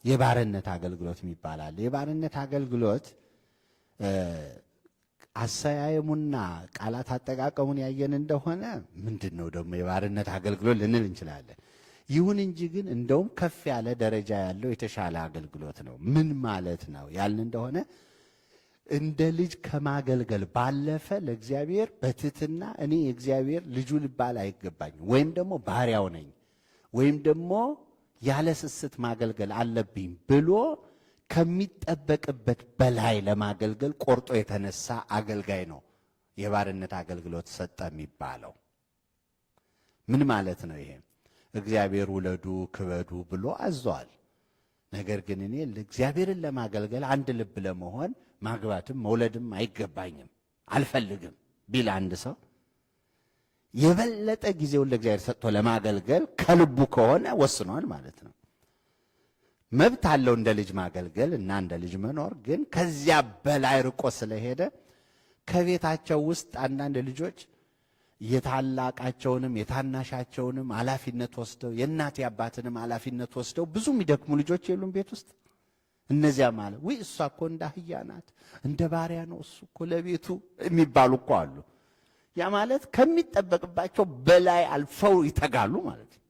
የባርነት አገልግሎት የሚባል አለ። የባርነት አገልግሎት አሰያየሙና ቃላት አጠቃቀሙን ያየን እንደሆነ ምንድን ነው ደግሞ የባርነት አገልግሎት ልንል እንችላለን። ይሁን እንጂ ግን እንደውም ከፍ ያለ ደረጃ ያለው የተሻለ አገልግሎት ነው። ምን ማለት ነው ያልን እንደሆነ እንደ ልጅ ከማገልገል ባለፈ ለእግዚአብሔር በትህትና እኔ የእግዚአብሔር ልጁ ልባል አይገባኝም፣ ወይም ደግሞ ባሪያው ነኝ፣ ወይም ደግሞ ያለ ስስት ማገልገል አለብኝ ብሎ ከሚጠበቅበት በላይ ለማገልገል ቆርጦ የተነሳ አገልጋይ ነው የባርነት አገልግሎት ሰጠ የሚባለው። ምን ማለት ነው ይሄ? እግዚአብሔር ውለዱ ክበዱ ብሎ አዟል። ነገር ግን እኔ እግዚአብሔርን ለማገልገል አንድ ልብ ለመሆን ማግባትም መውለድም አይገባኝም አልፈልግም ቢል አንድ ሰው የበለጠ ጊዜውን ለእግዚአብሔር ሰጥቶ ለማገልገል ከልቡ ከሆነ ወስኗል ማለት ነው። መብት አለው እንደ ልጅ ማገልገል እና እንደ ልጅ መኖር። ግን ከዚያ በላይ ርቆ ስለሄደ ከቤታቸው ውስጥ አንዳንድ ልጆች የታላቃቸውንም የታናሻቸውንም ኃላፊነት ወስደው የእናት የአባትንም ኃላፊነት ወስደው ብዙ የሚደክሙ ልጆች የሉም ቤት ውስጥ። እነዚያ ማለት ውይ እሷ እኮ እንደ አህያ ናት፣ እንደ ባሪያ ነው እሱ እኮ ለቤቱ የሚባሉ እኮ አሉ። ያ ማለት ከሚጠበቅባቸው በላይ አልፈው ይተጋሉ ማለት ነው።